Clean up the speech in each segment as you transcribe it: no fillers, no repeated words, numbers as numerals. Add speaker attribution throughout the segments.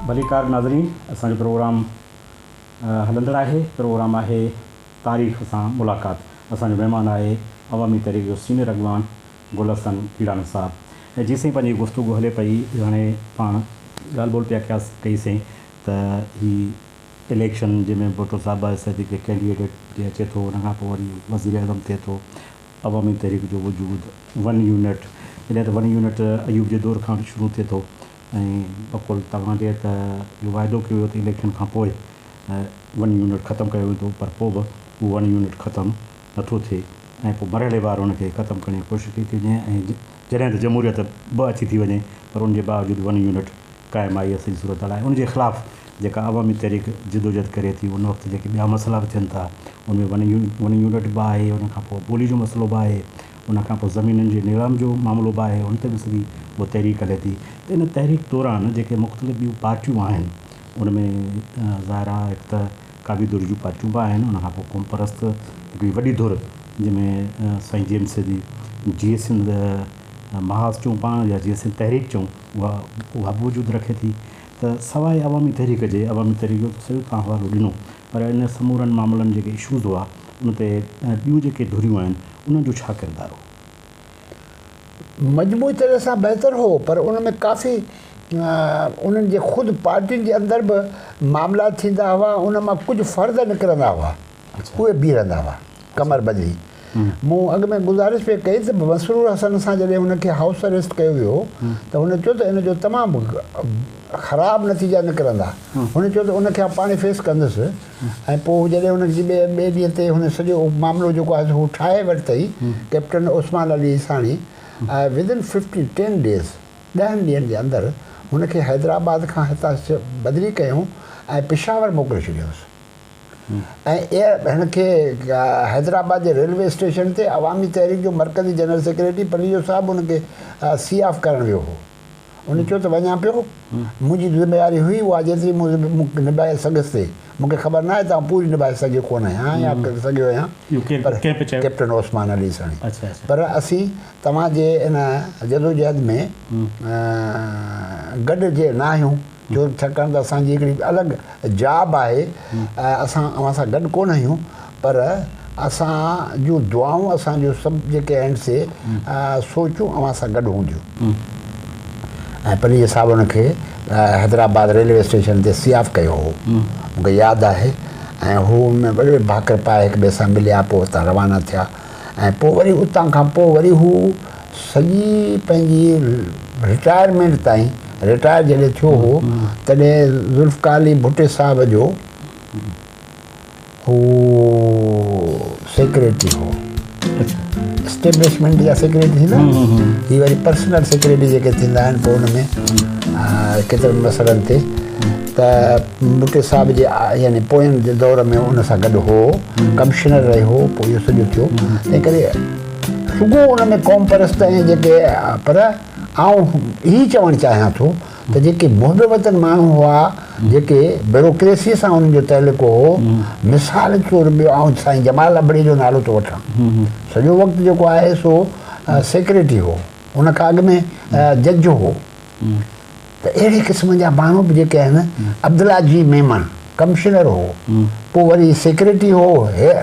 Speaker 1: ڀليڪار ناظرين اسان جو پروگرام هلندڙ آهي پروگرام آهي تاريخ سان ملاقات اسان جو مهمان آهي عوامي تحريڪ جو سينئر اڳواڻ گل حسن پيراڻو صاحب ۽ جيسين پنهنجي گفتگو هلي پئي هاڻي پاڻ ڳالهه ٻولهه پيا ڪياس ڪئي سين ته هي اليڪشن جنهن ۾ ڀٽو صاحب صديق ڪينڊيڊيٽ تي اچي ٿو ان کان پوء وري وزيراعظم ٿئي ٿو عوامي تحريڪ جو وجود ون يونٽ جڏهن ته ون يونٽ ايوب جي دور کان شروع ٿئي ٿو ۽ بقول توهان جي ته اهو واعدو ڪيو ويو ته اليڪشن کان پوء ون يونٽ ختم ڪيو ويندو پر پوء به اهو ون يونٽ ختم نٿو ٿئي ۽ پوء مرحليوار ان کي ختم ڪرڻ جي ڪوشش ڪئي ٿي وڃي ۽ جڏهن ته جمهوريت به اچي ٿي وڃي پر ان جي باوجود ون يونٽ قائم آهي اها سڄي صورتحال آهي ان جي خلاف جيڪا عوامي تحريڪ جدوجهد ڪري ٿي ان وقت جيڪي ٻيا مسئلا به ٿين ٿا ان ۾ ون يونٽ به آهي ان کان پوء ٻولي جو مسئلو به آهي ان کان پوء زمينن جي نيلام جو معاملو به آهي ان تي به سڄي اها تحريڪ هلي ٿي ته ان تحريڪ دوران جيڪي مختلف ٻيون پارٽيون آهن ان ۾ ظاهر آهي هڪ ته ڪاوي ڌر جون پارٽيون به آهن ان کان پوء قومپرست هڪڙي وڏي ڌر جنهن ۾ سائين جي ايم سيد جيئي سنڌ محاذ چئون پاڻ يا جيئي سنڌ تحريڪ چئون اها اها به وجود رکي ٿي ته سواء عوامي تحريڪ جي عوامي تحريڪ جو ته سڄو توهان حوالو ڏنو پر ان سمورن معاملن جيڪي اشوز هئا ان تي ٻيون جيڪي ڌريون آهن انهن جو ڇا ڪردار هو؟
Speaker 2: مجموعي طرح سان بهتر هو پر ان ۾ ڪافي انهن جي خود پارٽين جي اندر به معاملا ٿيندا هئا ان مان ڪجهه فرد نڪرندا هئا اهي بيهي رهندا هئا ڪمر ٻڌي مون اڳ ۾ گذارش پئي ڪئي ته مسرور حسن سان جڏهن هن کي هائوس اريسٽ ڪيو ويو ته هن چيو ته ان جو تمام خراب نتيجا نڪرندا هن چيو ته ان کي آئون پاڻ فيس ڪندس ۽ پوء جڏهن هن جي ٻئي ٻئي ڏينهن تي هن سڄو معاملو جيڪو آهي سو هو ٺاهي ورتئي captain Usman Ali Isani within fifteen ten days ڏهن ڏينهن جي اندر هن کي حيدرآباد کان هتان بدلي ڪيائون ۽ پشاور موڪلي ڇڏيائونس ۽ ايئر هن کي حيدرآباد جي ريلوي اسٽيشن تي عوامي تحريڪ جو مرڪزي جنرل سيڪريٽري پليجو صاحب هن کي سي آف ڪرڻ ويو هو. هن چيو ته وڃان پيو، منهنجي ذميواري هئي اها جيتري مون نڀائي سگهيس ٿي، مون کي خبر ناهي ته آئون پوري نڀائي سگهيو ڪونه آهيان يا سگهيو آهيان پر ڪئپٽن عثمان علي ساڻي پر اسين توهان جي ان جدوجهد ۾ گڏ جي نه آهيون ڇو ڇاڪاڻ ته اسان جي هڪڙي الڳ جاب آهي اسان اوهان سان گڏ ڪونه آهيون پر اسان جون دعائون اسان جون سڀ جيڪي آهن سي سوچون اوهان سان گڏ هونديون. ۽ پليجي صاحب ان کي حيدرآباد ريلوي اسٽيشن تي سي آف ڪيو هو مون کي ياد آهي ۽ هو ان ۾ وڏي ڀاڪر پائي هڪ ٻئي سان مليا پوء اتان روانا ٿيا ۽ پوء وري اتان کان پوء وري هو سڄي پنهنجي رٽائرمينٽ تائين رٽائر جڏهن ٿيو هو تڏهن ذوالفقار علي ڀٽي صاحب جو هو سيڪريٽري هو. اسٽيبلشمينٽ جا سيڪريٽري ٿيندا آهن هي وري پرسنل سيڪريٽري جيڪي ٿيندا آهن پوء ان ۾ ڪيترن مسئلن تي ته ڀٽي صاحب جي يعني پوئين دور ۾ ان سان گڏ هو ڪمشنر رهيو پوء اهو سڄو ٿيو تنهن ڪري رڳو ان ۾ قوم پرست ۽ جيڪي پر آئون هي چوڻ چاهيان ٿو ته جيڪي محب وطن ماڻهو هئا، جيڪي بيوروڪريسيء سان انهن جو تعلق هو، مثال طور ٻيو آئون سائين جمال ابڙي جو نالو ٿو وٺان. سڄو وقت جيڪو آهي سو سيڪريٽري هو، ان کان اڳ ۾ جج هو. ته اهڙي قسم جا ماڻهو به جيڪي آهن، عبدالله جي ميمڻ ڪمشنر هو، پوء وري سيڪريٽري هو،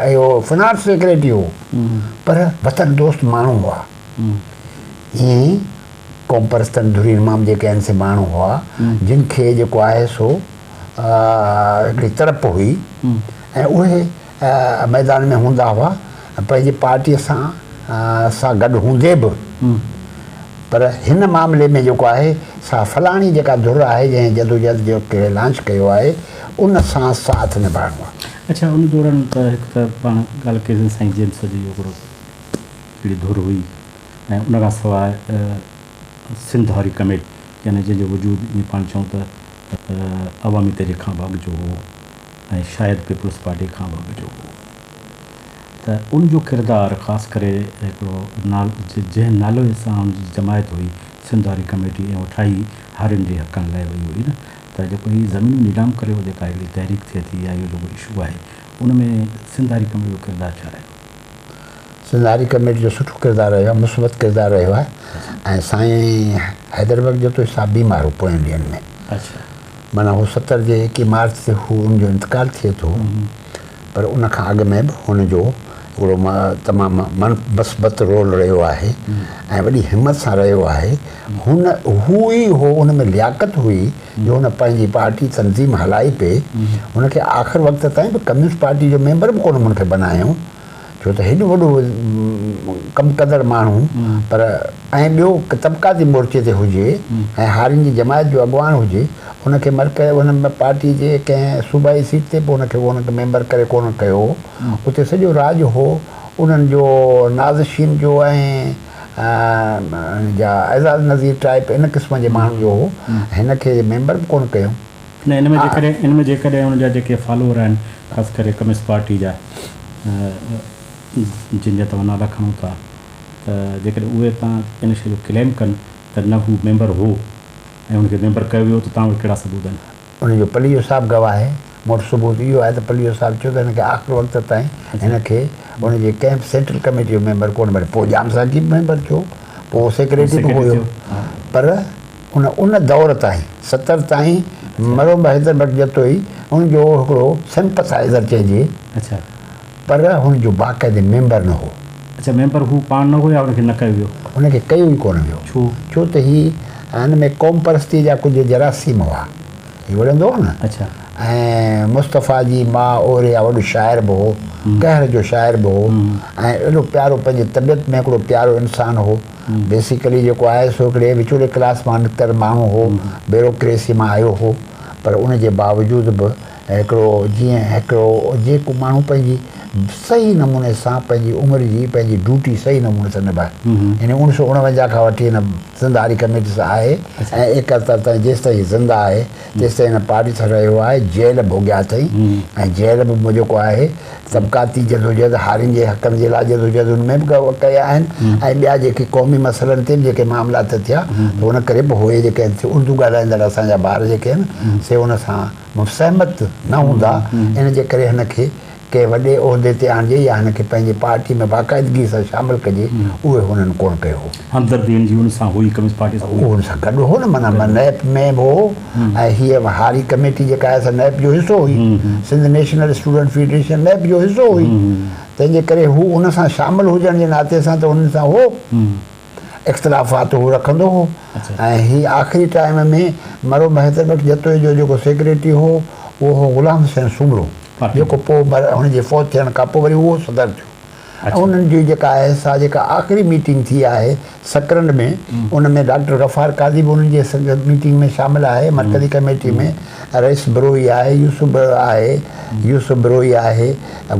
Speaker 2: اهو فنانس سيڪريٽري هو، پر وطن دوست ماڻهو هئا. ائين ئي قومپرستن ڌرين مان به جيڪي آهن سي ماڻهو هئا، جن کي جيڪو آهي سو هڪڙي تڙپ هئي ۽ اهي ميدان ۾ هوندا هئا، پنهنجي پارٽيء سان سان گڏ هوندي به پر هن معاملي ۾ جيڪو آهي سا فلاڻي جيڪا ڌر آهي جنهن جدوجهد جو کي لانچ ڪيو آهي ان سان ساٿ نڀائڻو آهي.
Speaker 1: اڇا ان دوران ته هڪ ته پاڻ ڳالهه ڪئي سين سائين جيمس جي هڪڙو هڪڙي ڌر هئي ۽ ان کان سواء سنڌ هاري ڪميٽي يعني جنهن جو وجود ائين پاڻ چئون ته عوامي تحريڪ کان به اڳ جو هو ۽ شايد پيپلز پارٽي کان به اڳ جو هو ته ان جو ڪردار خاص ڪري هڪڙو جنهن نالي سان ان جي جماعت هئي سنڌ هاري ڪميٽي ۽ اها ٺاهي هارين جي حقن لاء وئي هئي نه ته جيڪو هي زمينون نيلام ڪريو جيڪا هڪڙي تحريڪ ٿئي ٿي يا اهو جيڪو اشو آهي ان ۾ سنڌ هاري ڪميٽي جو ڪردار ڇا رهيو؟
Speaker 2: سنڌ هاري ڪميٽي جو سٺو ڪردار رهيو آهي، مثبت ڪردار رهيو آهي ۽ سائين حيدر بخش جتوئي صاحب بيمار هو پوين ڏينهن ۾ معنيٰ هو 70 جي 21 مارچ تي هو ان جو انتقال ٿئي ٿو پر ان کان اڳ ۾ به هن جو هڪڙو تمام مثبت رول رهيو آهي ۽ وڏي همت سان رهيو آهي. هن هو ئي هو ان ۾ لياقت هئي جو هن پنهنجي پارٽي تنظيم هلائي پئي. هن کي آخر وقت تائين به ڪميونسٽ پارٽي جو ميمبر به ڪونه هن کي بنايائون ڇو ته هيڏو وڏو ڪم ڪندڙ ماڻهو پر ۽ ٻيو طبقاتي مورچي تي هجي ۽ هارين جي جماعت جو اڳواڻ هجي ان کي مرڪز ان پارٽي جي ڪنهن صوبائي سيٽ تي به ان کي ان کي ميمبر ڪري ڪونه ڪيو هو. اتي سڄو راڄ هو انهن جو نازشين جو ۽ جا اعزاز نظير ٽائيپ ان قسم جي ماڻهن جو هو. هن کي ميمبر به ڪونه ڪيو.
Speaker 1: نه ان ۾ جيڪڏهن ان ۾ جيڪڏهن ان جا جيڪي فالوور آهن خاص ڪري ڪميونسٽ پارٽي جا جن جا توهان نالا کڻو ٿا ته جيڪڏهن اهي تان ان شيء جو ڪليم ڪن ته نه هو ميمبر هو ۽ ان کي ميمبر ڪيو ويو ته توهان وٽ ڪهڙا ثبوت آهن؟
Speaker 2: ان جو پليجو صاحب گواهه آهي. مون وٽ ثبوت اهو آهي ته پليجو صاحب چيو ته هن کي آخر وقت تائين هن کي ان جي ڪنهن به سينٽرل ڪميٽي جو ميمبر ڪونه بڻايو. پوء ڄام ساقي به ميمبر ٿيو، پوء سيڪريٽري به هيو پر ان ان دور تائين 70 تائين مرحوم حيدر بخش جتوئي ان جو هڪڙو سمپٿائيزر چئجي پر هن جو باقاعدي ميمبر نه هو.
Speaker 1: اڇا ميمبر هو پاڻ نه هو يا ان کي نه ڪيو ويو؟
Speaker 2: ان کي ڪيو ئي ڪونه ويو.
Speaker 1: ڇو؟
Speaker 2: ڇو ته هي هن ۾ قومپرستيء جا ڪجهه جراثيم هئا. هي وڙهندو هو نه.
Speaker 1: اڇا.
Speaker 2: ۽ مصطفيٰ جي ماء اوريا وڏو شاعر به هو. قهر جو شاعر به هو ۽ ايڏو پيارو پنهنجي طبيعت ۾ هڪڙو پيارو انسان هو. بيسيڪلي جيڪو آهي سو هڪڙي وچولي ڪلاس مان نڪتل ماڻهو هو. بيروڪريسي مان آيو هو. پر ان جي باوجود به هڪڙو جيئن هڪڙو جيڪو ماڻهو پنهنجي صحيح نموني سان پنهنجي عمر جي پنهنجي ڊيوٽي صحيح نموني سان نڀائي. يعني 1949 کان وٺي هن سنڌ هاري ڪميٽي سان آهي ۽ 71 تائين جيستائين هي زنده آهي تيستائين هن پارٽي سان رهيو آهي. جيل ڀوڳيا اٿئي ۽ جيل به جيڪو آهي طبقاتي جدوجهد هارين جي حقن جي لاء جدوجهد ان ۾ به ڪيا آهن ۽ ٻيا جيڪي قومي مسئلن تي به جيڪي معاملا ٿيا ته ان ڪري به هو جيڪي اردو ڳالهائيندڙ اسان جا ٻار جيڪي آهن سي ان سان سهمت نه هوندا، ان جي ڪري هن کي ڪنهن وڏي عهدي تي آڻجي يا هن کي پنهنجي پارٽي ۾ باقاعدگي سان شامل ڪجي، اهي هنن ڪونه ڪيو هو.
Speaker 1: همدردي هن جي ان سان هئي، ڪميونسٽ پارٽي سان هئي.
Speaker 2: هو ان سان گڏ هو نه، معنيٰ نيپ ۾ به هو ۽ هيء هاري ڪميٽي جيڪا آهي سا نيپ جو حصو هئي، Sindh national student federation nap جو حصو هئي، تنهن جي ڪري هو ان سان شامل هجڻ جي ناتي سان ته انهن سان هو. اختلافات هو رکندو هو ۽ هي آخري ٽائيم ۾ مرحوم حيدر بخش جتوئي جو جيڪو سيڪريٽري هو اهو هو غلام حسين سومرو جيڪو پوء هن جي فوت ٿيڻ کان پوء وري اهو صدر ٿيو ۽ انهن جي جيڪا آهي سا جيڪا آخري ميٽنگ ٿي آهي سڪرنڊ ۾ ان ۾ ڊاڪٽر غفار قاضي به انهن جي ميٽنگ ۾ شامل آهي مرڪزي ڪميٽي ۾ رئيس بروهي آهي يوسف آهي يوسف بروهي آهي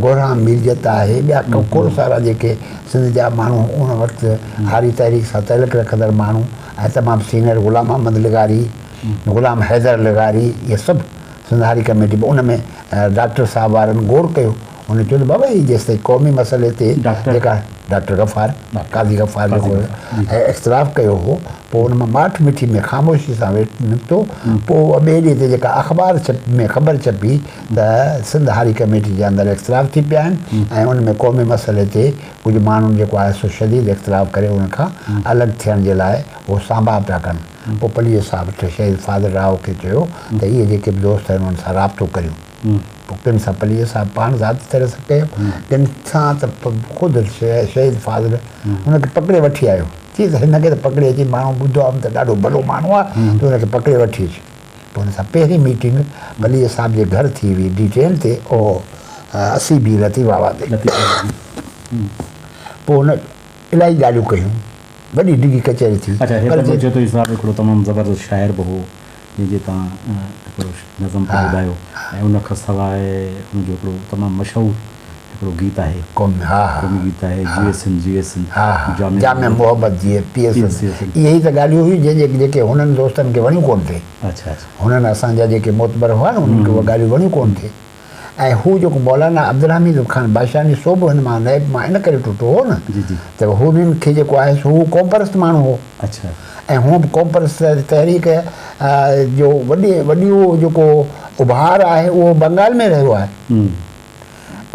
Speaker 2: گورام ميرجت آهي ٻيا کوڙ سارا جيڪي سنڌ جا ماڻهو ان وقت هاري تحريڪ سان تعلق رکندڙ ماڻهو ۽ تمام سينئر غلام محمد لغاري، غلام حيدر لغاري اهي سڀ سنڌ هاري ڪميٽي ۾ ان ۾ ڊاڪٽر صاحب وارن گوڙ ڪيو هن چيو ته بابا هي جيستائين قومي مسئلي تي جيڪا ڊاڪٽر غفار قاضي غفار جيڪو اختلاف ڪيو هو پوء ان مان ماٺ مٺي ۾ خاموشي سان ويٺ نڪتو پوء ٻئي ڏينهن تي جيڪا اخبار ۾ خبر ڇپي ته سنڌ هاري ڪميٽي جي اندر اختلاف ٿي پيا آهن ۽ ان ۾ قومي مسئلي تي ڪجهه ماڻهن جيڪو آهي سو شديد اختلاف ڪري ان کان الڳ ٿيڻ جي لاء هو سانباها پيا ڪن. پوء پليجي صاحب شهيد فاضل راهو کي چيو ته اهي جيڪي به دوست آهن انهن سان رابطو ڪريون. پوء ڪن سان پليجي صاحب پاڻ ذاتي طرح سان ڪيو، ڪن سان ته خود شهيد فاضل ان کي پڪڙي وٺي آيو. چيس ته هن کي ته پڪڙي اچي ماڻهو ٻڌو آهي ته ڏاڍو ڀلو ماڻهو آهي تون هن کي پڪڙي وٺي اچ. پوء هن سان پهرين ميٽنگ پليجي صاحب جي گهر ٿي هئي ڊي ٽين تي اهو 80 بي لطيف آباد تي. پوء هن الاهي ڳالهيون ڪيون وڏي ڊگهي ڪچهري ٿي.
Speaker 1: اڇا هي ته جتوئي صاحب هڪڙو تمام زبردست شاعر به هو جنهن جي توهان هڪڙو نظم پئي ٻڌايو ۽ ان کان سواء هن جو هڪڙو تمام مشهور هڪڙو گيت آهي
Speaker 2: قومي ها ها
Speaker 1: قومي گيت آهي جيئي سنڌ جيئي سنڌ
Speaker 2: ها ها جامع محبت جيئي پيئي سنڌ اهي ئي ته ڳالهيون هيون جنهن جي جيڪي هنن دوستن کي وڻيون ڪونه ٿي
Speaker 1: اڇا اڇا
Speaker 2: هنن اسان جا جيڪي معتبر هئا نه انهن کي اهي ڳالهيون وڻيون ڪونه ٿي ۽ هو جيڪو مولانا عبدالحميد خان بادشاهني سو به هن مان نيب مان ان ڪري ٽٽو هو نه
Speaker 1: جي جي
Speaker 2: ته هنن کي جيڪو آهي سو هو قومپرست ماڻهو هو
Speaker 1: اڇا
Speaker 2: ۽ هونء به قومپرست تحريڪ جو وڏي وڏيو جيڪو اڀار آهي اهو بنگال ۾ رهيو آهي.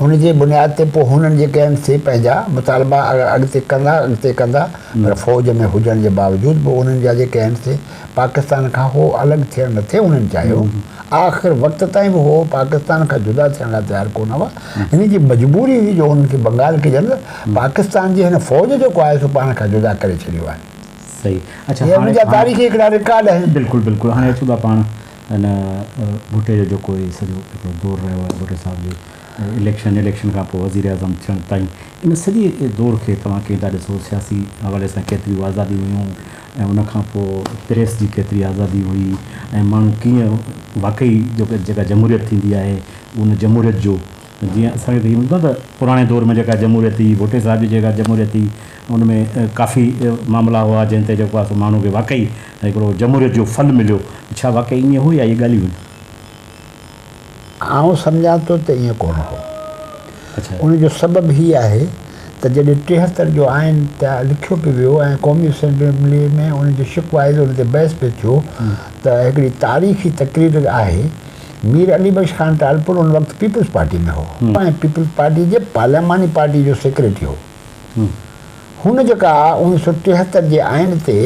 Speaker 2: ان جي بنياد تي پوء هنن جيڪي آهن سي پنهنجا مطالبا اڳتي ڪندا اڳتي ڪندا پر فوج ۾ هجڻ جي باوجود به انهن جا جيڪي آهن سي پاڪستان کان هو الڳ ٿيڻ نه ٿي انهن چاهيو. آخر وقت تائين به هو پاڪستان کان جدا ٿيڻ لاء تيار ڪونه هئا. هن جي مجبوري هئي جو انهن کي بنگال کي ڄڻ ته پاڪستان جي هن فوج جيڪو آهي سو پاڻ کان جدا ڪري ڇڏيو آهي.
Speaker 1: صحيح اڇا
Speaker 2: هي
Speaker 1: هاڻي
Speaker 2: منهنجا
Speaker 1: هاڻي
Speaker 2: تاريخي هڪڙا رڪارڊ آهن.
Speaker 1: بلڪل بلڪل هاڻي اچون ٿا پاڻ هن ڀٽي جو جيڪو هي سڄو هڪڙو دور رهيو آهي ڀٽي صاحب جي اليڪشن اليڪشن کان پوء وزيراعظم ٿيڻ تائين ان سڄي دور کي توهان ڪيئن ٿا ڏسو سياسي حوالي سان ڪيتريون آزاديون هيون ۽ ان کان پوء پريس جي ڪيتري آزادي هئي ۽ ماڻهو ڪيئن واقعي جيڪا جمهوريت ٿيندي آهي ان جمهوريت جو جيئن اسان کي ته هي ملندو آهي ته پراڻي دور ۾ جيڪا جمهوريت هئي ڀٽي صاحب جي جيڪا جمهوريت هئي ان ۾ ڪافي معاملا هئا جنهن تي جيڪو آهي سو ماڻهو کي واقعي هڪڙو جمهوريت جو ڦل مليو ڇا واقعي ائين هو يا اهي ڳالهيون هيون؟
Speaker 2: آئون سمجهان ٿو ته ائين ڪونه هو. ان جو سبب هي آهي ته جڏهن 73 جو آئين لکيو پئي ويو ۽ قومي اسيمبليء ۾ ان جي شق وائز ان تي بحث پئي ٿيو ته هڪڙي تاريخي تقرير آهي، مير علي بخش خان ٽالپر ان وقت پيپلز پارٽي ۾ هو ۽ پيپلز پارٽي جي پارلياماني پارٽي جو سيڪريٽري هو. هن جيڪا 1973 جي آئين تي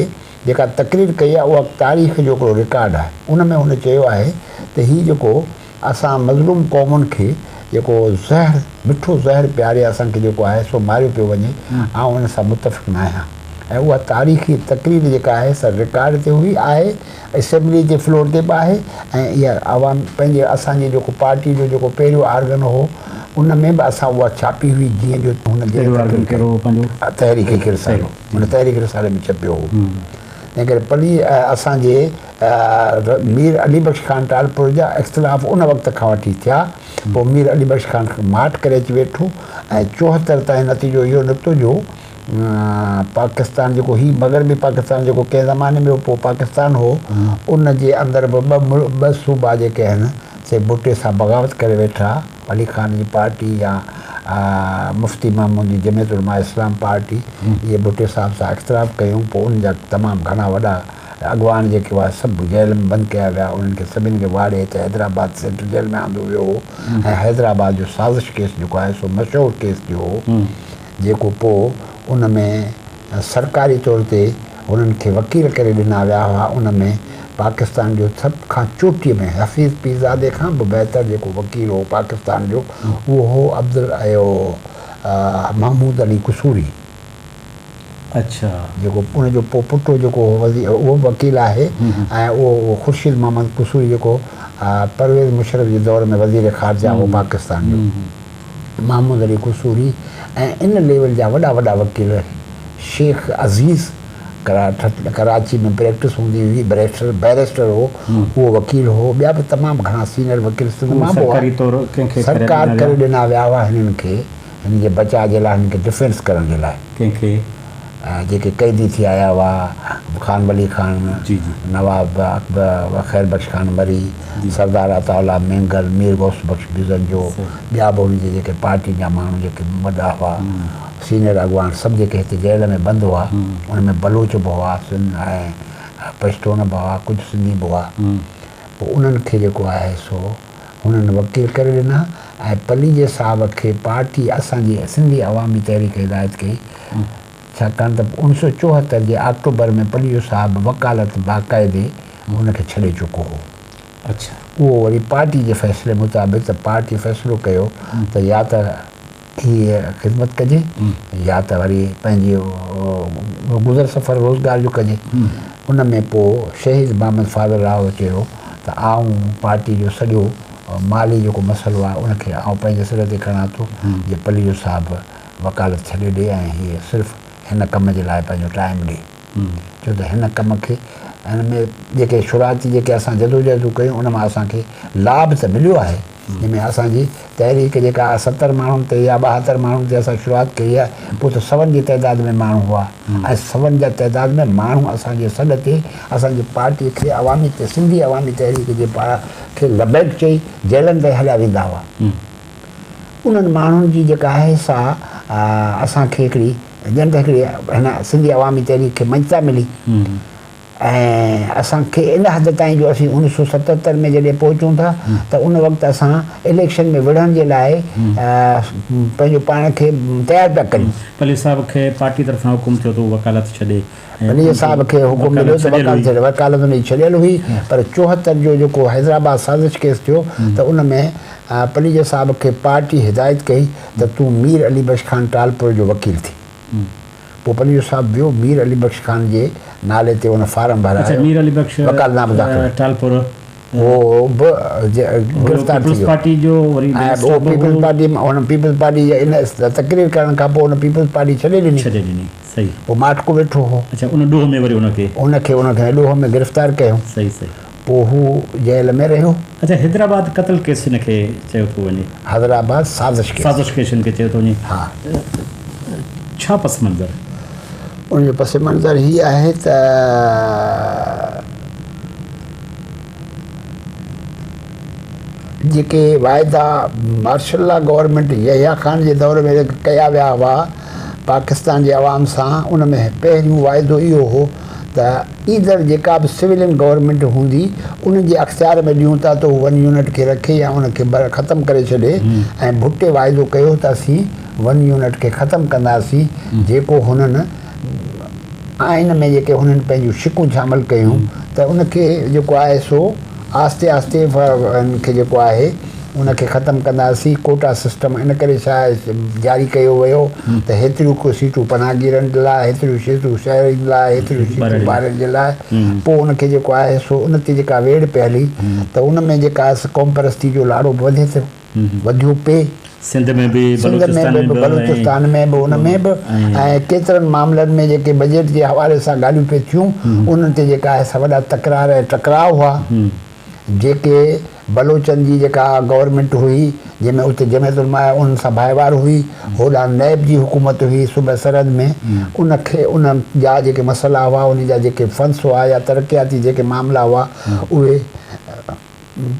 Speaker 2: جيڪا تقرير ڪئي آهي اها تاريخ جو هڪڙو رڪارڊ آهي. ان ۾ هن چيو آهي ته هي جيڪو اسان مظلوم قومن کي جيڪو زهر مٺو زهر پياري اسان کي جيڪو آهي سو ماريو پيو وڃي آئون ان سان متفق ناهيان ۽ اها تاريخي تقرير جيڪا آهي سا رڪارڊ تي هئي آهي اسيمبلي جي فلور تي به آهي ۽ اها عوام پنهنجي اسان جي جيڪو پارٽي جو جيڪو پهريون آرگن هو ان ۾ به اسان اها ڇاپي هئي جيئن جو هن جنهن
Speaker 1: پهريون آرگن ڪهڙو هو پنهنجو؟
Speaker 2: تحريڪ رسالو. ان تحريڪ رسالي ۾ ڇپيو هو. تنهن ڪري پلي اسان جي مير علي بخش خان ٽالپر جا اختلاف ان وقت کان وٺي ٿيا. پوء مير علي بخش خان ماٺ ڪري اچي ويٺو ۽ 74 تائين نتيجو اهو نڪتو جو پاڪستان جيڪو هي مغربي پاڪستان جيڪو ڪنهن زماني ۾ پوء پاڪستان هو ان جي اندر به ٻه صوبا جيڪي آهن سي ڀٽي سان بغاوت ڪري ويٺا. علي خان جي پارٽي يا مفتي محمود جي جمعيت علماء اسلام پارٽي اهي ڀٽي صاحب سان اختلاف ڪيون پوء انهن جا تمام گهڻا وڏا اڳواڻ جيڪي هئا سڀ جيل ۾ بند ڪيا ويا انهن کي سڀني کي واڙي هتي حيدرآباد سينٽرل جيل ۾ آندو ويو هو ۽ حيدرآباد جو سازش ڪيس جيڪو آهي سو مشهور ڪيس ٿيو هو جيڪو پوء ان ۾ سرڪاري طور تي هنن کي وڪيل ڪري ڏنا ويا هئا، ان ۾ پاڪستان جو سڀ کان چوٽيء ۾ حفيظ پيرزادي کان به بهتر جيڪو وڪيل هو پاڪستان جو اهو هو عبدال اهو محمود علي قصوري.
Speaker 1: اڇا.
Speaker 2: جيڪو ان جو پوء پٽ جيڪو هو وزير اهو به وڪيل آهي ۽ اهو خورشيد محمد قصوري جيڪو پرويز مشرف جي دور ۾ وزير خارجه هو پاڪستان جو. محمود علي قصوري ۽ ان ليول جا وڏا وڏا وڪيل شيخ عزيز ڪراچي ۾ پريڪٽس هوندي هئي بئريسٽر بئريسٽر هو اهو وڪيل هو ٻيا به تمام گهڻا سينئر وڪيل سنڌ مان به هئا سرڪار ڪري ڏنا ويا هئا هنن کي هنن جي بچاء جي لاء هنن کي ڊفينس ڪرڻ جي لاء
Speaker 1: ڪنهن کي؟
Speaker 2: جيڪي قيدي ٿي آيا هئا، خان ولي خان، نواب اڪبر، خير بخش خان مري، سردار عطاء الله مينگل، مير غوث بخش بزنجو، ٻيا به هن جي جيڪي پارٽين جا ماڻهو جيڪي وڏا هئا، سينئر اڳواڻ سڀ جيڪي هتي جيل ۾ بند هئا، ان ۾ بلوچ به هئا، سن ۽ پشتون به هئا، ڪجهه سنڌي به هئا. پوء انهن کي جيڪو آهي سو هنن وڪيل ڪري ڏنا ۽ پليجي صاحب کي پارٽي اسان جي سنڌي عوامي تحريڪ هدايت ڪئي ڇاڪاڻ ته 1974 جي آڪٽوبر ۾ پليجو صاحب وڪالت باقاعدي ان کي ڇڏي چڪو هو. اهو وري پارٽي جي فيصلي مطابق ته پارٽي فيصلو ڪيو ته يا ته هيء خدمت ڪجي يا ته وري پنهنجي گذر سفر روزگار جو ڪجي. ان ۾ پوء شهيد محمد فاضل راهو چيو ته آئون پارٽي جو سڄو مالي جيڪو مسئلو آهي ان کي آئون پنهنجي سر تي کڻان ٿو جي پليجو صاحب وڪالت ڇڏي ڏي ۽ هيء صرف هن ڪم جي لاء پنهنجو ٽائيم ڏي. ڇو ته هن ڪم کي هن ۾ جيڪي شروعاتي جيڪي اسان جدوجهدون ڪيون ان مان اسان کي لاڀ ته مليو آهي جنهن ۾ اسان جي تحريڪ جيڪا 70 ماڻهن تي يا 72 ماڻهن تي اسان شروعات ڪئي آهي پوء ته سون جي تعداد ۾ ماڻهو هئا ۽ سون جا تعداد ۾ ماڻهو اسان جي سڏ تي اسان جي پارٽي کي عوامي سنڌي عوامي تحريڪ جي کي لبيڪ چئي جيلن تائين هليا ويندا هئا انهن ماڻهن جي جيڪا آهي سا اسان کي هڪڙي ڄڻ ته هڪڙي هن سنڌي عوامي تحريڪ کي مڃتا ملي. ۽ اسان کي ان حد تائين جو اسين اڻويهه سؤ ستهتر ۾ جڏهن پهچون ٿا ته ان وقت اسان اليڪشن ۾ وڙهڻ جي لاء پنهنجو پاڻ کي تيار پيا ڪريون.
Speaker 1: پليجي صاحب کي پارٽي طرفان حڪم ٿيو ته هو وڪالت ڇڏي ۽
Speaker 2: پليجي صاحب کي حڪم مليو ته وڪالت ڇڏي، وڪالت ان جي ڇڏيل هئي پر 74 جو جيڪو حيدرآباد سازش ڪيس ٿيو ته ان ۾ پليجي صاحب کي پارٽي هدايت ڪئي ته تون مير علي بخش خان ٽالپر جو وڪيل ٿي. پوء پليجو صاحب ويو مير علي بخش خان جي نالي تي ان فارم ڀرايو.
Speaker 1: اڇا مير علي بخش
Speaker 2: وڪالتنامو داخل
Speaker 1: ٽالپر
Speaker 2: اهو به گرفتار ٿي
Speaker 1: ويو. پارٽي جو وري
Speaker 2: ۽ اهو پيپلز پارٽي هن پيپلز پارٽي جي ان تقرير ڪرڻ کان پوء هن پيپلز پارٽي ڇڏي ڏني.
Speaker 1: ڇڏي ڏني صحيح.
Speaker 2: پوء ماٽڪو ويٺو هو.
Speaker 1: اڇا ان ڏوهه ۾ وري ان کي.
Speaker 2: ان کي ان کي ڏوهه ۾ گرفتار ڪيو.
Speaker 1: صحيح صحيح.
Speaker 2: پوء هو جيل ۾ رهيو.
Speaker 1: اڇا حيدرآباد قتل ڪيس هن کي چيو ٿو وڃي.
Speaker 2: حيدرآباد سازش ڪيس.
Speaker 1: سازش ڪيس هن کي چيو ٿو وڃي.
Speaker 2: ها.
Speaker 1: ڇا پس منظر؟
Speaker 2: ان جو پس منظر هي آهي ته جيڪي واعدا martial law government Yahya Khan جي دور ۾ ڪيا ويا هئا پاڪستان جي عوام سان ان ۾ پهريون واعدو اهو هو ته ايندڙ جيڪا به سويلين گورنمينٽ هوندي ان جي اختيار ۾ ڏيون ٿا ته هو ون يونٽ کي رکي يا ان کي ختم ڪري ڇڏي ۽ ڀٽي واعدو ڪيو ته اسين ون يونٽ کي ختم ڪنداسين جيڪو هنن آئين ۾ جيڪي هنن پنهنجون شقون شامل ڪيون ته ان کي جيڪو آهي سو آهستي آهستي ان کي جيڪو آهي ان کي ختم ڪنداسين، ڪوٽا سسٽم ان ڪري جاري ڪيو ويو ته هيتريون ڪو سيٽون پناهگيرن لاء، هيتريون سيٽون شهرين لاء، هيتريون سيٽون ٻارن جي لاء، پوء ان کي جيڪو آهي سو ان تي جيڪا ويڙهه پئي هلي ته ان ۾ جيڪا قومپرستي جو لاڙو به وڌي ٿو، وڌيو پئي.
Speaker 1: سنڌ ۾ به
Speaker 2: بلوچستان ۾ به ان ۾ به ۽ ڪيترن معاملن ۾ جيڪي بجيٽ جي حوالي سان ڳالهيون پئي ٿيون انهن تي جيڪا آهي سا وڏا تڪرار ۽ ٽڪراء هئا. جيڪي بلوچن جي جيڪا گورنمينٽ هئي جنهن ۾ اتي جمعيت علماء انهن سان ڀائيوار هئي هوڏانهن نيب جي حڪومت هئي صوبه سرحد ۾ ان کي ان جا جيڪي مسئلا هئا ان جا جيڪي فنڊس هئا يا ترقياتي جيڪي معاملا هئا اهي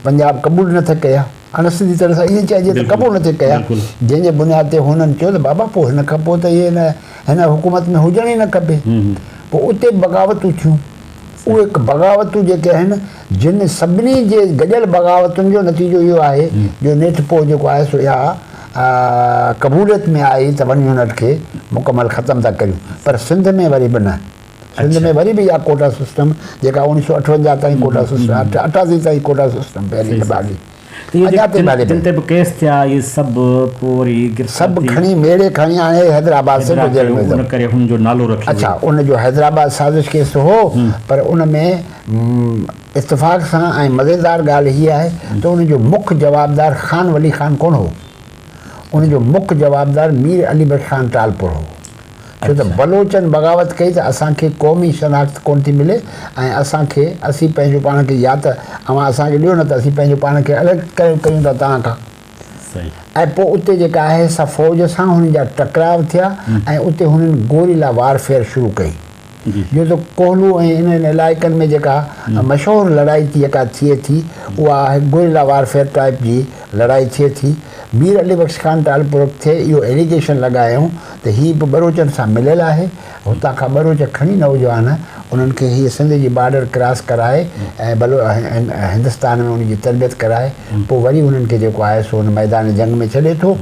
Speaker 2: پنجاب قبول نه ٿي ڪيا اڻ سڌي طرح سان ائين چئجي ته قبول نه ٿي ڪيا جنهن جي بنياد تي هنن چيو ته بابا پوء هن کان پوء ته اهي هن حڪومت ۾ هجڻ ئي نه کپي پوء اتي بغاوتون ٿيون اهي بغاوتون جيڪي آهن جن سڀني جي گڏيل بغاوتن جو نتيجو اهو آهي جو نيٺ پوء جيڪو آهي سو اها قبوليت ۾ آئي ته ون يونٽ کي مڪمل ختم ٿا ڪريون پر سنڌ ۾ وري به نه سنڌ ۾ وري به اها ڪوٽا سسٽم جيڪا 1958 تائين ڪوٽا سسٽم 88 تائين ڪوٽا سسٽم پهرين نڀاڳي
Speaker 1: اڃا تائين ڀلي جن تي به ڪيس ٿيا اهي سڀ پوء وري گرفتار
Speaker 2: سڀ کڻي ميڙي کڻي آڻي حيدرآباد سنڌ جيل ۾
Speaker 1: ان ڪري هن جو نالو رکيو
Speaker 2: اڇا ان جو حيدرآباد سازش ڪيس هو پر ان ۾ اتفاق سان ۽ مزيدار ڳالهه هي آهي ته ان جو مک جوابدار خان ولي خان ڪونه هو ان جو مک جوابدار مير علي بخش خان ٽالپر هو ڇو ته بلوچن بغاوت ڪئي ته اسان کي قومي شناخت ڪونه ٿي ملي ۽ اسان کي اسين پنهنجو پاڻ کي يا ته اوهان اسان کي ڏيو نه ته اسين پنهنجو پاڻ کي الڳ ڪري ڪيون ٿا توهان کان ۽ پوء اتي جيڪا آهي سا فوج سان هنن جا ٽڪراء ٿيا ۽ اتي هنن گوريلا وارفيئر شروع ڪئي جو ته ڪوهلو ۽ انهن علائقن ۾ جيڪا مشهور لڙائي جيڪا ٿئي ٿي اها آهي گوريلا وارفيئر ٽائيپ جي لڙائي ٿئي ٿي. مير علي بخش خان ٽالپر تي اهو ايليگيشن لڳايائون ته هي به ٻروچن سان مليل آهي، هتان کان ٻروچ کڻي نوجوان انهن کي هيء سنڌ جي بارڊر ڪراس ڪرائي ۽ هندستان ۾ انهن جي تربيت ڪرائي پوء وري انهن کي جيڪو آهي سو ان ميدان جنگ ۾ ڇڏي ٿو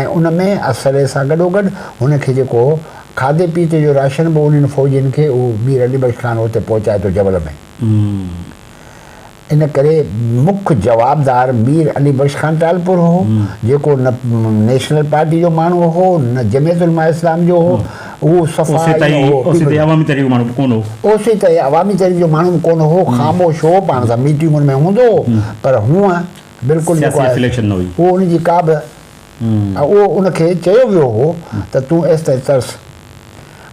Speaker 2: ۽ ان ۾ اسلحي سان گڏوگڏ هن کي جيڪو کاڌي پيتي جو راشن به انهن فوجين کي اهو مير علي بخش خان اتي پهچائي ٿو جبل ۾. ان ڪري مک جوابدار مير علي بخش خان ٽالپر هو، جيڪو نه نيشنل پارٽي جو ماڻهو هو، نه جمعيت علماء اسلام جو هو، اهو صفا ائين هو.
Speaker 1: اوسيتائين عوامي تحريڪ جو ماڻهو به ڪونه هو.
Speaker 2: اوسيتائين عوامي تحريڪ جو ماڻهو به ڪونه هو، خاموش هو، پاڻ سان ميٽنگن ۾ هوندو هو، پر هونء بلڪل جيڪو آهي اهو ان جي ڪا به اهو ان کي چيو ويو هو ته تون ايستائين ترس.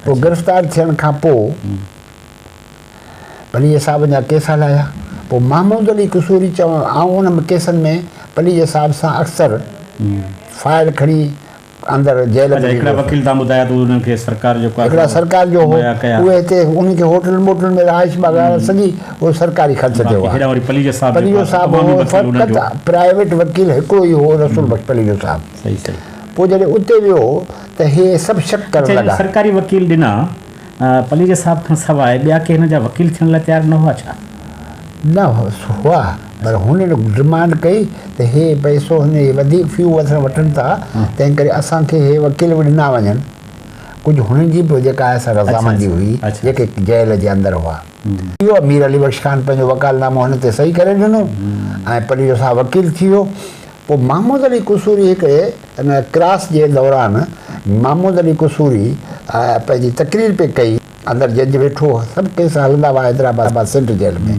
Speaker 2: پوء گرفتار ٿيڻ کان پوء پليجي صاحب جا ڪيس هلايا. پوء محمود علي قصوري چوڻ آئون ان ڪيسن ۾ پليجي صاحب سان اڪثر فائل کڻي اندر جيل ۾
Speaker 1: هڪڙا وڪيل تان ٻڌايا ته انهن کي سرڪار جو
Speaker 2: هڪڙا سرڪار جو هو اهي هتي انهن کي هوٽلن موٽلن ۾ رهائش وغيره سڄي اهو سرڪاري خرچ تي هئا.
Speaker 1: هيڏانهن وري پليجو صاحب
Speaker 2: پليجو صاحب هو فقط پرائيويٽ وڪيل هڪڙو ئي هو رسول بخش پليجو صاحب.
Speaker 1: صحيح صحيح.
Speaker 2: پوء جڏهن اتي ويو ته هي سڀ شڪ ڪرڻ لڳا.
Speaker 1: سرڪاري وڪيل ڏنا پليجي صاحب کان سواء ٻيا ڪي هن جا وڪيل ٿيڻ لاء تيار نه هئا ڇا؟
Speaker 2: نه هئا، پر هنن ڊمانڊ ڪئي ته هي پئسو هن جي وڌيڪ فيون وٺڻ وٺن ٿا، تنهن ڪري اسان کي هي وڪيل به ڏنا وڃن. ڪجهه هنن جي به جيڪا آهي سا رضامندي هئي، جيڪي جيل جي اندر هئا. اهو مير علي بخش خان پنهنجو وڪالنامو هن تي صحيح ڪري ڏنو ۽ پليجو صاحب وڪيل ٿي ويو. پوء محمود علي قصوري هڪڙي ان ڪراس جي دوران محمود علي قصوري پنهنجي تقرير پئي ڪئي. اندر جج ويٺو هو، سڀ ڪيس هلندا هئا حيدرآباد سينٽر جيل ۾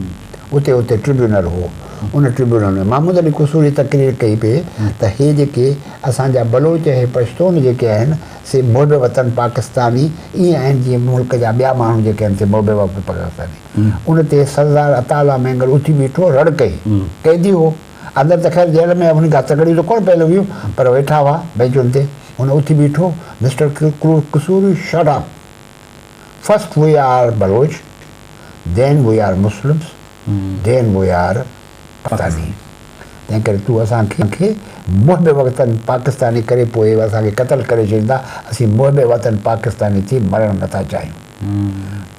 Speaker 2: اتي اتي ٽربيونل هو، ان ٽربيونل ۾ محمود علي قصوري تقرير ڪئي پئي ته هي جيڪي اسان جا بلوچ ۽ پشتون جيڪي آهن سي محب وطن پاڪستاني ائين آهن جيئن ملڪ جا ٻيا ماڻهو جيڪي آهن سي محب وطن پاڪستاني. ان تي سردار عطاء الله مينگل اٿي بيٺو رڙ ڪئي، قيدي هو. اندر ته خير جيل ۾ هن کي هٿڪڙيون ته ڪونه پيل هيون پر ويٺا هئا بينچن تي. هن اٿي بيٺو، mister Kasuri shut up, first we are Baloch, then we are Muslims, then we are Pakistani. تنهن ڪري تون اسان کي محب وطن پاڪستاني ڪري پوء اسان کي قتل ڪري ڇڏيندا، اسين محب وطن پاڪستاني ٿي مرڻ نٿا چاهيون.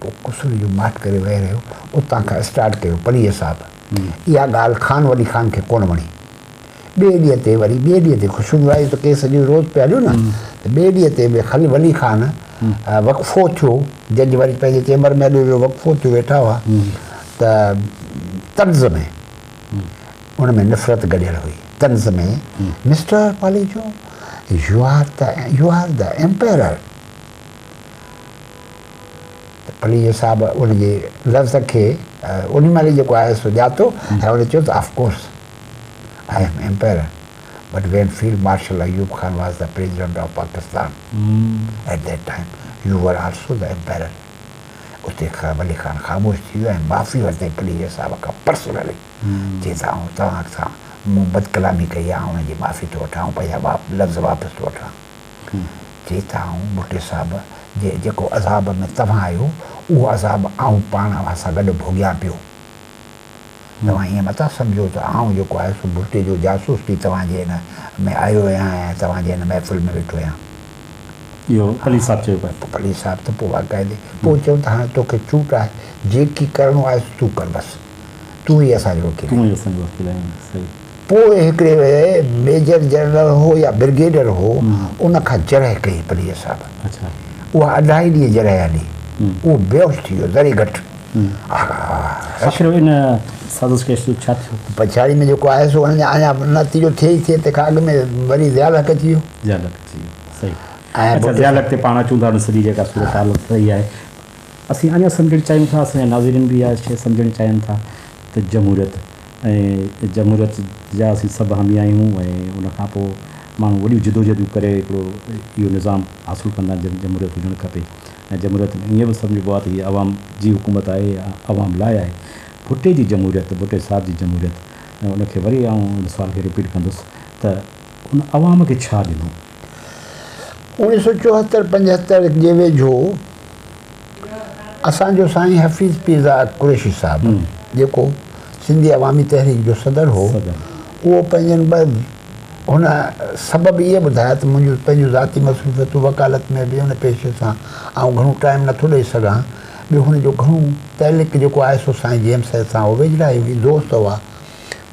Speaker 2: پوء قصوري جو ماٺ ڪري ويهي رهيو. اتان کان اسٽارٽ ڪيو پليجي صاحب. اها ڳالهه خان ولي خان کي ڪونه وڻي. ٻئي ڏينهن تي وري ٻئي ڏينهن تي خوشنوائي ته ڪيس جو روز پيا هليو نه ته ٻئي ڏينهن تي به خلي ولي خان وقفو ٿيو، جج وري پنهنجي چيمبر ۾ هليو ويو، وقفو ٿيو ويٺا هئا ته طنز ۾ ان ۾ نفرت گڏيل هئي، طنز ۾ mister Palijo you are the you are the emperor. ته پليجي صاحب ان جي لفظ کي انهي مهل ئي جيڪو آهي سو ڄاتو ۽ ان چيو ته of course I am emperor but when field marshal Ayub Khan was the president of Pakistan at that time you were also the emperor. اتي ولي خان خاموش ٿي ويو ۽ معافي ورتائين پليجي صاحب کان پرسنلي چي ته آئون توهان سان مون بدڪلامي ڪئي آهي آئون ان جي معافي ٿو وٺان آئون پنهنجا لفظ واپس ٿو وٺان. چي ته آئون ڀٽي صاحب جي جيڪو عذاب ۾ توهان آهيو اهو عذاب آئون پاڻ اوهان سان گڏ ڀوڳيان پيو. توهان ائين متان سمجهو ته آئون جيڪو آهي سو ڀٽي جو جاسوس ٿي توهان جي هن ۾ آيو آهيان ۽ توهان جي هن محفل ۾ ويٺو آهيان.
Speaker 1: اهو پلي صاحب چيو پيو.
Speaker 2: پلي صاحب ته پوء باقاعدي پوء چيو ته هاڻي توکي ڇوٽ آهي جيڪي ڪرڻو آهي سو تون ڪر بس تون ئي اسان جو وڪيل آهين.
Speaker 1: تون ئي اسان جو وڪيل آهين صحيح.
Speaker 2: پوء هڪڙي ميجر جنرل هو يا برگيڊر هو ان کان جرح ڪئي پليجي صاحب. اها اڍائي ڏينهن جرح هلي. اهو بيهوش ٿي ويو ذري گهٽ.
Speaker 1: آخر ان سازش ڪيس جو ڇا ٿيو؟
Speaker 2: پڇاڙي ۾ جيڪو آهي سو ان جا اڃا نتيجو ٿئي ئي ٿئي تنهن کان اڳ ۾ وري ضياء الحق اچي ويو.
Speaker 1: ضياء الحق اچي ويو صحيح. اڇا ضياء الحق تي پاڻ اچون ٿا ان سڄي جيڪا صورتحال رهي آهي اسين اڃا سمجهڻ چاهيون ٿا اسان جا ناظرين به اها شيء سمجهڻ چاهين ٿا ته جمهوريت ۽ جمهوريت جا اسين سڀ حامي آهيون ۽ ان کان پوء ماڻهو وڏيون جدوجهدون ڪري هڪڙو اهو نظام حاصل ڪندا آهن جنهن ۾ جمهوريت هجڻ کپي ۽ جمهوريت ۾ ائين به سمجهبو آهي ته هيء عوام جي حڪومت آهي يا عوام لاء آهي. ڀٽي جي جمهوريت، ڀٽي صاحب جي جمهوريت ۽ ان کي وري آئون ان سوال کي رپيٽ ڪندس ته ان عوام کي ڇا ڏنو؟
Speaker 2: 1974 75 جي ويجهو اسان جو سائين حفيظ پيرزاده قريشي صاحب جيڪو سنڌي عوامي تحريڪ جو صدر هو اهو پنهنجن ٻه هن سبب اهي ٻڌايا ته منهنجون پنهنجون ذاتي مصروفيتون وڪالت ۾ به ان پيشي سان آئون گهڻو ٽائيم نٿو ڏئي سگهان ٻيو هن جو گهڻو تعلق جيڪو آهي سو سائين جي ايم سيد سان هو ويجهڙائي هئي دوست هئا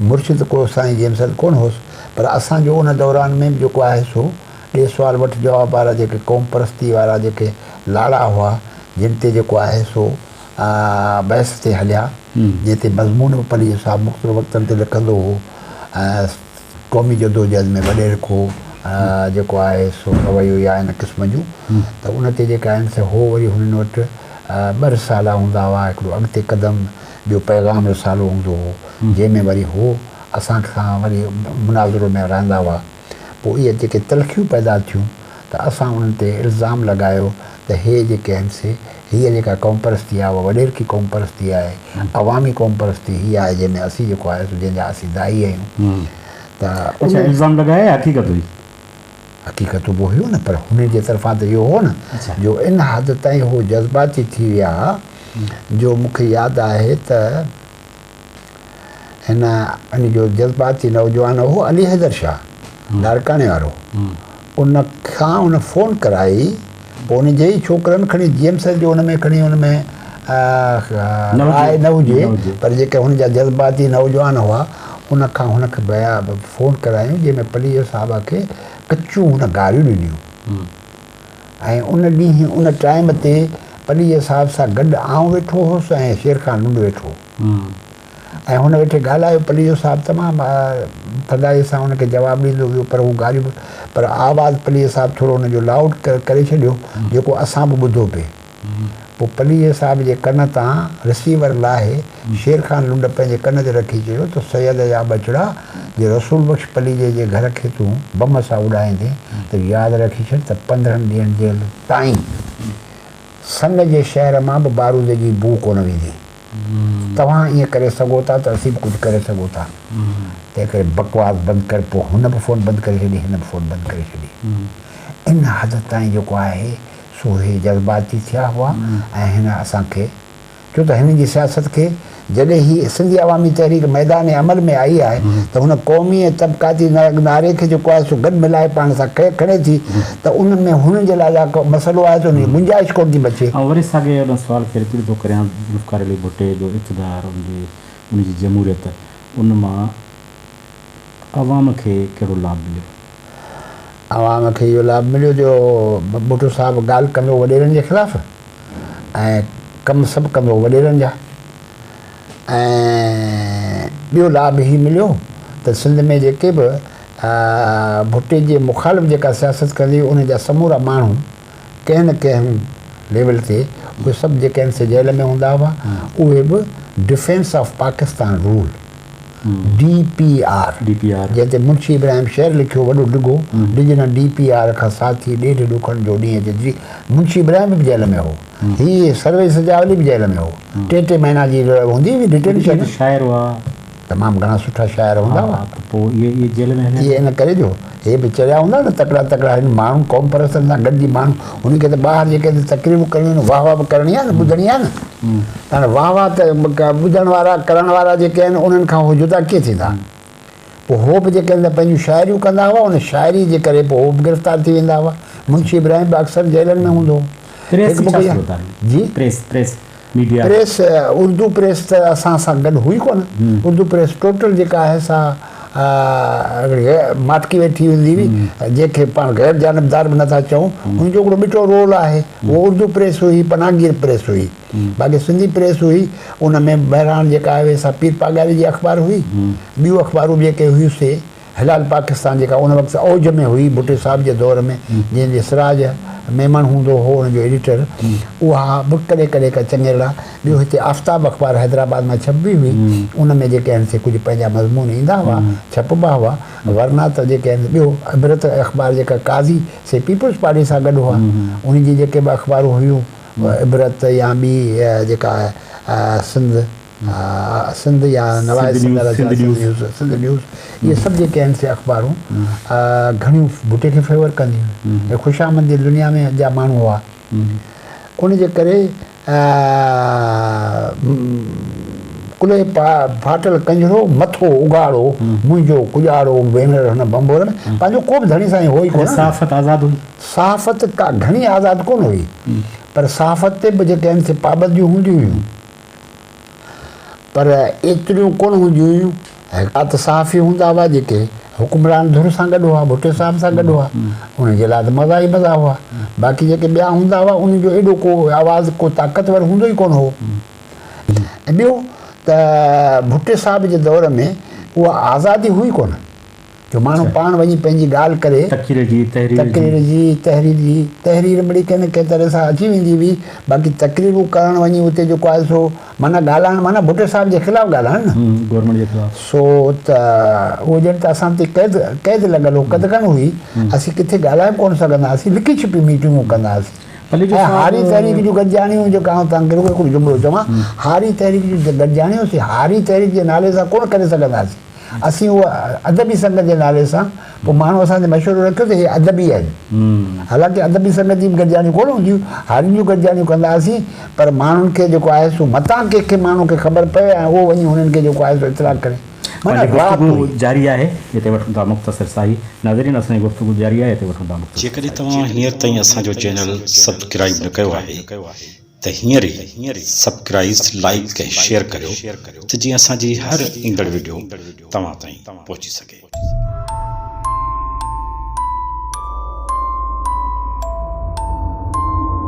Speaker 2: مرشد ڪو سائين جي ايم سيد ڪونه هوس پر اسان جو ان دوران ۾ به جيڪو آهي سو ڏي سوال وٺ جواب وارا جيڪي قوم پرستي وارا جيڪي لاڙا هئا جن تي جيڪو آهي سو بحث تي هليا جنهن تي مضمون به پليجو صاحب مختلف وقتن تي لکندو هو ۽ قومي جدوجهد ۾ وڏيرڪو جيڪو آهي سو رويو يا ان قسم جون ته ان تي جيڪا آهن سي هو وري هنن وٽ ٻه رسالا هوندا هئا هڪڙو اڳتي قدم ٻيو پيغام رسالو هوندو هو جنهن ۾ وري هو اسان کان وري مناظرو ۾ رهندا هئا. پوء اهي جيڪي تلخيون پيدا ٿيون ته اسان انهن تي الزام لڳايو ته هي جيڪي آهن سي هيء جيڪا قومپرستي آهي اها وڏيرڪي قومپرستي آهي، عوامي قومپرستي هيء آهي جنهن ۾ اسين جيڪو آهي سو جنهن جا اسين داعي آهيون ته
Speaker 1: اڇا الزام لڳايا يا حقيقت هئي؟
Speaker 2: حقيقتون به هيون نه پر هنن جي طرفان ته اهو هو نه جو ان حد تائين هو جذباتي ٿي ويا جو مون کي ياد آهي ته هن ان جو جذباتي نوجوان هو علي حيدر شاهه لاڙڪاڻي وارو ان کان ان فون ڪرائي پوء ان جي ئي ڇوڪرن کڻي جي ايم سيد جو ان ۾ کڻي ان ۾ راء نه هجي پر جيڪي هن جا جذباتي نوجوان هئا ان کان هن کي بيا فون ڪرايون جنهن ۾ پليجو صاحب کي ڪچيون هن گاريون ڏنيون ۽ ان ڏينهن ان ٽائيم تي پليجي صاحب سان گڏ آئون ويٺو هوس ۽ شير خان لنڊ ويٺو هو. ۽ هن ويٺي ڳالهايو، پليجو صاحب تمام ٿڌائيء سان هن کي جواب ڏيندو ويو پر هو ڳالهيون پر آواز پليجي صاحب ٿورو هن جو لائوڊ ڪري ڇڏيو جيڪو اسان به ٻڌو پئي. پوء پليجي صاحب جي ڪن تان رسيور لاهي شير خان لنڊ پنهنجي ڪن تي رکي چيو ته سيد جا ٻچڙا جي رسول بخش پليجي جي گهر کي تون بم سان اڏائيندين ته ياد رکي ڇڏ ته 15 ڏينهن جيل تائين سن جي شهر مان به بارود جي بوء ڪونه ويندي. توهان ائين ڪري سگهو ٿا ته اسين به ڪجهه ڪري سگهون ٿا. تنهن ڪري بڪواس بند ڪر. پوء هن به فون بند ڪري ڇڏي، هن به فون بند ڪري ڇڏي. ان حد تائين جيڪو آهي سو هي جذباتي ٿيا هئا ۽ هن اسان کي ڇو ته هنن جي سياست کي جڏهن هي سنڌي عوامي تحريڪ ميدان عمل ۾ آئي آهي ته هن قومي ۽ طبقاتي نعري کي جيڪو آهي سو گڏ ملائي پاڻ سان کڻي ٿي ته ان ۾ هنن جي لاء جا مسئلو آهي ته ان جي گنجائش ڪونه ٿي بچي.
Speaker 1: آئون وري ساڳئي ان سوال کي رپيٽ ٿو ڪريان، ذوالفقار علي ڀٽي جو اقتدار، ان جي ان جي جمهوريت، ان مان عوام کي ڪهڙو لاڀ مليو؟
Speaker 2: عوام کي اهو لاڀ مليو جو ڀٽو صاحب ڳالهه ڪندو وڏيرن جي خلاف ۽ ڪم سڀ ڪندو وڏيرن جا ۽ ٻيو لاڀ هي مليو ته سنڌ ۾ جيڪي به ڀٽي جي مخالف جيڪا سياست ڪندي هئي ان جا سمورا ماڻهو ڪنهن نه ڪنهن ليول تي اهي سڀ جيڪي آهن سي جيل ۾ هوندا هئا اهي به defence of Pakistan rule, D P R, جنهن تي منشي ابراهيم شعر لکيو وڏو ڊگهو، ڊڄ نه ڊي پي آر کان ساٿي ڏيڍ ڏکن جو ڏينهن اچي جي منشي ابراهيم به جيل ۾ هو هي سرويچ سجاولي به جيل ۾ هو ٽي ٽي مهينا جي هوندي هئي ڊٽينشن.
Speaker 1: شاعر هئا.
Speaker 2: تمام گهڻا سٺا شاعر هوندا هئا.
Speaker 1: ها ته پوء اهي اهي جيل ۾ هليا.
Speaker 2: اهي ان ڪري جو هي به چريا هوندا نه تڪڙا تڪڙا هن ماڻهن قوم پرستن سان گڏجي ماڻهو هن کي ته ٻاهر جيڪي تقريرون ڪرڻيون آهن واهه واهه به ڪرڻي آهي نه ٻڌڻي آهي نه هاڻي واهه واهه ته ٻڌڻ وارا ڪرڻ وارا جيڪي آهن انهن کان هو جدا ڪيئن ٿيندا؟ پوء هو به جيڪي آهن ته پنهنجون شاعريون ڪندا هئا ان شاعري جي ڪري پوء هو به گرفتار ٿي ويندا هئا. منشي ابراهيم به اڪثر جيلن ۾ هوندو هو.
Speaker 1: پريس جي ڇا صورت آهي؟
Speaker 2: جي؟
Speaker 1: Press, press, media.
Speaker 2: Press, Urdu press ته اسان سان گڏ هئي ڪونه. اردو پريس ٽوٽل جيڪا آهي سا ماٽڪي ويٺي هوندي هئي، جنهن کي پاڻ غير جانبدار به نٿا چئون، ان جو هڪڙو ٻٽو رول آهي. اهو اردو پريس هئي، پناهگير پريس هئي. باقي سنڌي پريس هئي، ان ۾ مهراڻ جيڪا آهي سا پير پاڳاري جي اخبار هئي. ٻيون اخبارون به جيڪي هيون سي هلال پاڪستان جيڪا ان وقت اوج ۾ هئي ڀٽي صاحب جي دور ۾ جنهن جي سراج ميمڻ هوندو هو ان جو ايڊيٽر اها به ڪڏهن ڪڏهن ڪا چڱيرڙا ٻيو هتي آفتاب اخبار حيدرآباد مان ڇپبي هئي ان ۾ جيڪي آهن سي ڪجهه پنهنجا مضمون ايندا هئا ڇپبا هئا ورنه ته جيڪي آهن ٻيو عبرت اخبار جيڪا قاضي سي پيپلز پارٽي سان گڏ هئا ان جي جيڪي به اخبارون هيون عبرت يا ٻي جيڪا سنڌ سنڌ يا نواء سنڌ سنڌ نيوز اهي سڀ جيڪي آهن سي اخبارون گهڻيون ڀٽي کي فيور ڪنديون هيون خوشامد جي دنيا ۾ جا ماڻهو هئا ان جي ڪري ڪلهي ڦاٽل ڪنجهرو مٿو اگهاڙو منهنجو ڪڄاڙو ڀينر هن ڀنڀور ۾ پنهنجو ڪو به ڌڻي سائين هو ئي ڪونه.
Speaker 1: صحافت آزاد هئي.
Speaker 2: صحافت ڪا گهڻي آزاد ڪونه هئي پر صحافت تي به جيڪي آهن سي پابنديون هونديون هيون پر ايتريون ڪونه هونديون هيون. هڪڙا ته صحافي هوندا هئا جيڪي حڪمران ڌر سان گڏ هئا، ڀٽي صاحب سان گڏ هئا، انهن جي لاء ته مزا ئي مزا هئا. باقي جيڪي ٻيا هوندا هئا انهن جو ايڏو ڪو آواز ڪو طاقتور هوندو ئي ڪونه هو. ۽ ٻيو ته ڀٽي صاحب جي دور ۾ اها آزادي هئي ڪونه. جو ماڻهو پاڻ وڃي پنهنجي ڳالهه ڪري.
Speaker 1: تقرير جي، تحرير جي.
Speaker 2: تقرير جي، تحرير جي، تحرير مڙئي ڪنهن نه ڪنهن طرح سان اچي ويندي هئي، باقي تقريرون ڪرڻ وڃي اتي جيڪو آهي سو معنيٰ ڳالهائڻ معنيٰ ڀٽي صاحب جي خلاف ڳالهائڻ نه.
Speaker 1: گورنمينٽ جي خلاف.
Speaker 2: سو ته اهو ڄڻ ته اسان تي قيد قيد لڳل هو، قدغن هئي، اسين ڪٿي ڳالهائي به ڪونه سگهندا هئاسين، لڪي ڇپي ميٽنگون ڪندا هئاسين. ۽ هاري تحريڪ جون گڏجاڻيون جيڪا آئون توهان کي رڳو هڪڙو جملو چوان، هاري تحريڪ جون گڏجاڻيون اسين هاري تحريڪ جي نالي سان ڪونه ڪري سگهندا هئاسين. اسين اهو ادبي سنگت جي نالي سان پوء ماڻهو اسان تي مشورو رکيو ته هي ادبي آهن. حالانڪه ادبي سنگت جي به گڏجاڻيون ڪونه هونديون هيون، هارين جون گڏجاڻيون ڪندا هئاسين، پر ماڻهن کي جيڪو آهي سو متان ڪنهن کي ماڻهو کي خبر پوي ۽ اهو وڃي هنن کي جيڪو آهي سو اطلاع ڪري. معنيٰ
Speaker 1: پنهنجي
Speaker 2: رات
Speaker 1: گفتگو
Speaker 2: هئي.
Speaker 1: جاري آهي هتي وٺون ٿا مختصر ساهي ناظرين اسان جي گفتگو جاري آهي هتي وٺون ٿا مختصر
Speaker 3: جيڪڏهن توهان هينئر تائين اسان جو چينل سبڪرائيب نه ڪيو آهي ته هينئر ئي سبڪرائيز، لائيڪ ۽ شيئر ڪريو ته جيئن اسان جي هر ايندڙ وڊيو توهان تائين پهچي سگهي.